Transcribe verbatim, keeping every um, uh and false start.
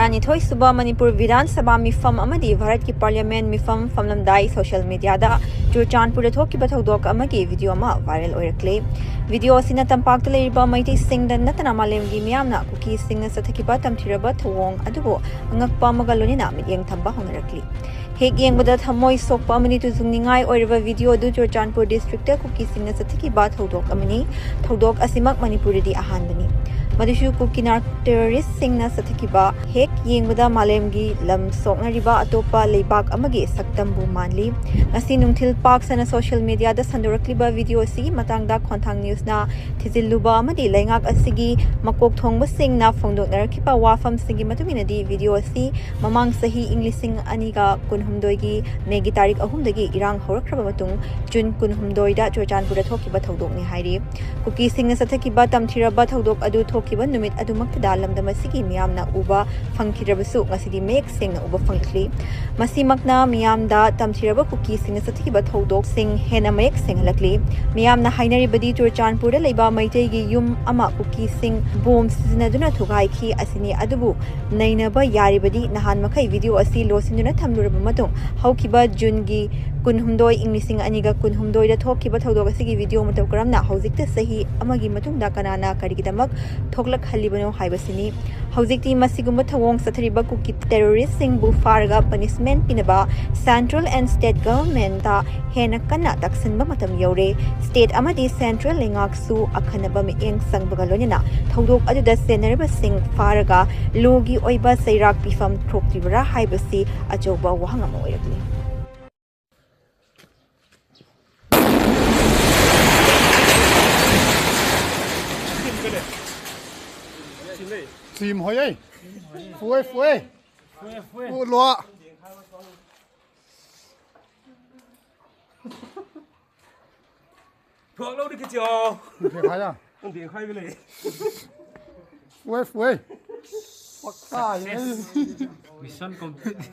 ꯇꯔꯥꯅꯤꯊꯣꯏ ꯁꯨꯕ ꯃꯅꯤꯄꯨꯔ ꯕꯤꯙꯥꯟ ꯁꯚꯥ ꯃꯤꯐꯝ ꯑꯃꯗꯤ ꯚꯥꯔꯠꯀꯤ ꯄꯥꯔꯂꯤꯌꯥꯃꯦꯟ ꯃꯤꯐꯝ ꯐꯝꯂꯝꯗꯥꯏ ꯁꯣꯁꯤꯌꯦꯜ ꯃꯤꯗꯤꯌꯥꯗ ꯆꯨꯔꯆꯥꯟꯄꯨꯔꯗ ꯊꯣꯛꯈꯤꯕ ꯊꯧꯗꯣꯛ ꯑꯃꯒꯤ ꯚꯤꯗꯤꯑꯣ ꯑꯃ ꯚꯥꯏꯔꯦꯜ ꯑꯣꯏꯔꯛꯂꯤ꯫ ꯚꯤꯗꯤꯑꯣ ꯑꯁꯤꯅ ꯇꯝꯄꯥꯛꯇ ꯂꯩꯔꯤꯕ ꯃꯩꯇꯩꯁꯤꯡꯗ ꯅꯠꯇꯅ ꯃꯥꯂꯦꯝꯒꯤ ꯃꯤꯌꯥꯝꯅ ꯀꯨꯀꯤꯁꯤꯡꯅ ꯆꯠꯊꯈꯤꯕ ꯇꯝꯊꯤꯔꯕ ꯊꯧꯑꯣꯡ ꯑꯗꯨꯕꯨ ꯑꯉꯛꯄ ꯑꯃꯒ ꯂꯣꯏꯅꯅ ꯃꯤꯠꯌꯦꯡ ꯊꯝꯕ ꯍꯧꯅꯔꯛꯂꯤ꯫ ꯍꯦꯛ ꯌꯦꯡꯕꯗ ꯊꯃꯣꯏ ꯁꯣꯛꯄ ꯑꯃꯗꯤ ꯇꯨꯖꯨꯡꯅꯤꯡꯉꯥꯏ ꯑꯣꯏꯔꯕ ꯚꯤꯗꯤꯑꯣ ꯑꯗꯨ ꯆꯨꯔꯆꯥꯟꯄꯨꯔ ꯗꯤꯁꯇ꯭ꯔꯤꯛꯇ ꯀꯨꯀꯤꯁꯤꯡꯅ ꯆꯠꯊꯈꯤꯕ ꯊꯧꯗꯣꯛ ꯑꯃꯅꯤ꯫ ꯊꯧꯗꯣꯛ ꯑꯁꯤꯃꯛ ꯃꯅꯤꯄꯨꯔꯗꯗꯤ ꯑꯍꯥꯟꯕꯅꯤ꯫ ꯃꯗꯨꯁꯨ ꯀꯨꯀꯤ ꯅꯥꯔꯛ ꯇꯦꯔꯣꯔꯤꯁꯁꯤꯡꯅ ꯆꯠꯊꯈꯤꯕ꯫ ꯍꯦꯛ ꯌꯦꯡꯕꯗ ꯃꯥꯂꯦꯝꯒꯤ ꯂꯝ ꯁꯣꯛꯅꯔꯤꯕ ꯑꯇꯣꯞꯄ ꯂꯩꯕꯥꯛ ꯑꯃꯒꯤ ꯁꯛꯇꯝꯕꯨ ꯃꯥꯟꯂꯤ꯫ ꯉꯁꯤ ꯅꯨꯡꯊꯤꯜ ꯄꯥꯛ ꯁꯟꯅ ꯁꯣꯁꯤꯌꯦꯜ ꯃꯤꯗꯤꯌꯥꯗ ꯁꯟꯗꯣꯔꯛꯂꯤꯕ ꯚꯤꯗꯤꯑꯣ ꯑꯁꯤꯒꯤ ꯃꯇꯥꯡꯗ ꯈꯣꯟꯊꯥꯡ ꯅ꯭ꯌꯨꯁꯅ ꯊꯤꯖꯤꯜꯂꯨꯕ ꯑꯃꯗꯤ ꯂꯩꯉꯥꯛ ꯑꯁꯤꯒꯤ ꯃꯀꯣꯛ ꯊꯣꯡꯕꯁꯤꯡꯅ ꯐꯣꯡꯗꯣꯛꯅꯔꯛꯈꯤꯕ ꯋꯥꯐꯝꯁꯤꯡꯒꯤ ꯃꯇꯨꯡ ꯏꯟꯅꯗꯤ, ꯚꯤꯗꯤꯑꯣ ꯑꯁꯤ ꯃꯃꯥꯡ ꯆꯍꯤ ꯏꯪ ꯂꯤꯁꯤꯡ ꯑꯅꯤꯒ ꯀꯨꯟꯍꯨꯝꯗꯣꯏꯒꯤ ꯃꯦꯒꯤ ꯇꯥꯔꯤꯛ ꯑꯍꯨꯝꯗꯒꯤ ꯏꯔꯥꯡ ꯍꯧꯔꯛꯈ꯭ꯔꯕ ꯃꯇꯨꯡ ꯖꯨꯟ ꯀꯨꯟꯍꯨꯝꯗꯣꯏꯗ ꯆꯨꯔꯆꯥꯟꯄꯨꯔꯗ ꯊꯣꯛꯈꯤꯕ ꯊꯧꯗꯣꯛꯅꯤ ꯍꯥꯏꯔꯤ꯫ ꯀꯨꯀꯤꯁꯤꯡꯅ ꯆꯠꯊꯈꯤꯕ ꯇꯝꯊꯤꯔꯕ ꯊꯧꯗꯣꯛ ꯑꯗꯨ ꯊꯣꯛꯈꯤꯕ ꯅꯨꯃꯤꯠ ꯑꯗꯨꯃꯛꯇꯗ ꯂꯝꯗꯝ ꯑꯁꯤꯒꯤ ꯃꯤꯌꯥꯝꯅ ꯎꯕ ꯐꯪꯈꯤꯗ꯭ꯔꯕꯁꯨ, ꯉꯁꯤꯗꯤ ꯃꯌꯦꯛ ꯁꯦꯡꯅ ꯎꯕ ꯐꯪꯂꯛꯂꯤ꯫ ꯃꯁꯤꯃꯛꯅ ꯃꯤꯌꯥꯝꯗ ꯇꯝꯊꯤꯔꯕ ꯀꯨꯀꯤꯁꯤꯡꯅ ꯆꯠꯊꯈꯤꯕ ꯊꯧꯗꯣꯛꯁꯤꯡ ꯍꯦꯟꯅ ꯃꯌꯦꯛ ꯁꯦꯡꯍꯜꯂꯛꯂꯤ꯫ ꯃꯤꯌꯥꯝꯅ ꯍꯥꯏꯅꯔꯤꯕꯗꯤ ꯆꯨꯔꯆꯥꯟꯄꯨꯔꯗ ꯂꯩꯕ ꯃꯩꯇꯩꯒꯤ ꯌꯨꯝ ꯑꯃ ꯀꯨꯀꯤꯁꯤꯡ ꯕꯣꯝ ꯁꯤꯖꯤꯟꯅꯗꯨꯅ ꯊꯨꯒꯥꯏꯈꯤ ꯑꯁꯤꯅꯤ꯫ ꯑꯗꯨꯕꯨ ꯅꯩꯅꯕ ꯌꯥꯔꯤꯕꯗꯤ ꯅꯍꯥꯟ ꯃꯈꯩ ꯚꯤꯗꯤꯑꯣ ꯑꯁꯤ ꯂꯣꯠꯁꯤꯟꯗꯨꯅ ꯊꯝꯂꯨꯔꯕ ꯃꯇꯨꯡ ꯍꯧꯈꯤꯕ ꯖꯨꯟꯒꯤ ꯀꯨꯟꯍꯨꯝꯗꯣꯏ, ꯏꯪ ꯂꯤꯁꯤꯡ ꯑꯅꯤꯒ ꯀꯨꯟꯍꯨꯝꯗꯣꯏꯗ ꯊꯣꯛꯈꯤꯕ ꯊꯧꯗꯣꯛ ꯑꯁꯤꯒꯤ ꯚꯤꯗꯤꯑꯣ ꯃꯇꯧ ꯀꯔꯝꯅ ꯍꯧꯖꯤꯛꯇ ꯆꯍꯤ ꯑꯃꯒꯤ ꯃꯇꯨꯡꯗ ꯀꯅꯥꯅ ꯀꯔꯤꯒꯤꯗꯃꯛ ꯊꯣꯛꯂꯛꯍꯜꯂꯤꯕꯅꯣ ꯍꯥꯏꯕꯁꯤꯅꯤ꯫ ꯍꯧꯖꯤꯛꯇꯤ ꯃꯁꯤꯒꯨꯝꯕ ꯊꯧꯑꯣꯡ ꯆꯠꯊꯔꯤꯕ ꯀꯨꯀꯤ ꯇꯦꯔꯣꯔꯤꯁꯁꯤꯡꯕꯨ ꯐꯥꯔꯒ ꯄꯅꯤꯁꯃꯦꯟꯠ ꯄꯤꯅꯕ ꯁꯦꯟꯇ꯭ꯔꯦꯜ ꯑꯦꯟ ꯁ꯭ꯇꯦꯠ ꯒꯚꯔꯟꯃꯦꯟꯠꯇ ꯍꯦꯟꯅ ꯀꯟꯅ ꯇꯛꯁꯤꯟꯕ ꯃꯇꯝ ꯌꯧꯔꯦ꯫ ꯁ꯭ꯇꯦꯠ ꯑꯃꯗꯤ ꯁꯦꯟꯇ꯭ꯔꯦꯜ ꯂꯩꯉꯥꯛꯁꯨ ꯑꯈꯟꯅꯕ ꯃꯤꯠꯌꯦꯡ ꯆꯪꯕꯒ ꯂꯣꯏꯅꯅ ꯊꯧꯗꯣꯛ ꯑꯗꯨꯗ ꯆꯦꯟꯅꯔꯤꯕꯁꯤꯡ ꯐꯥꯔꯒ ꯂꯣꯒꯤ ꯑꯣꯏꯕ ꯆꯩꯔꯥꯛ ꯄꯤꯐꯝ ꯊꯣꯛꯂꯤꯕ꯭ꯔꯥ ꯍꯥꯏꯕꯁꯤ ꯑꯆꯧꯕ ꯋꯥꯍꯪ ꯑꯃ ꯑꯣꯏꯔꯛꯂꯤ꯫ ꯁꯤꯝ ꯍꯣꯏꯌꯦ꯫ ꯐꯨꯑꯦ, ꯐꯨꯑꯦ꯫ ꯐꯨꯂꯣ꯫ ꯊꯣꯛꯂꯧꯗꯤ ꯈꯤꯇꯤꯑꯣ꯫ ꯗꯦꯈꯥꯏꯌꯥ꯫ ꯗꯦꯈꯥꯏꯕ ꯂꯩ꯫ ꯐꯨꯑꯦ, ꯐꯨꯑꯦ꯫ ꯄꯛꯀꯥ ꯍꯥꯏꯌꯦ꯫ Mission complete.